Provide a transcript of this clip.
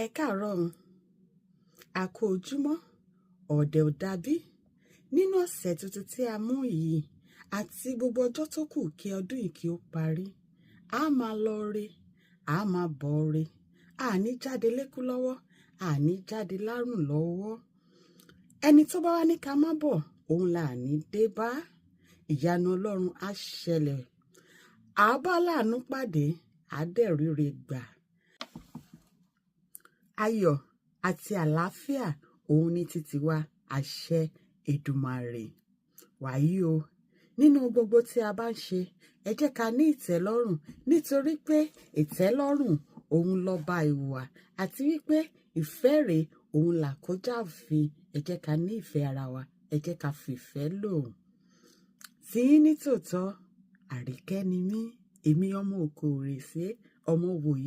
Ẹ káàárọ̀ o, a kú ojúmọ́, ọ̀dẹ̀ ò dàbí. Nínú ọ̀sẹ̀ tuntun tí a mú yìí àti gbogbo ọjọ́ tó kù kí ọdún yìí kí ó parí, a máa lọ re, a máa bọ̀ re, a ní jáde lékú lọ́wọ́, a ní jáde lárùn lọ́wọ́. Ẹni tó bá wá ní ká má bọ̀, òun là ní dé bá. Ìyanu Ọlọ́run á ṣẹlẹ̀. À bá láàánú pàdé, á dẹ̀ ríre gbà. Ayọ̀ àti àlàáfíà òun ní títí wa, àṣẹ Èdùmàrè. Wàyí o, nínú gbogbo tí a bá ń ṣe, ẹ jẹ́ ká ní ìtẹ́lọ́rùn, nítorí pé ìtẹ́lọ́rùn òun lọ́ba ìwà, àti wípé ìfẹ́ rèé òun là kọjá òfin. Ẹ jẹ́ ká ní ìfẹ́ ara wa, ẹ jẹ́ ká fìfẹ́ lò. Tiyín ní tòótọ́, Àríkẹ́ ni mí, èmi ọmọ òkòrèsé, ọmọ wòye.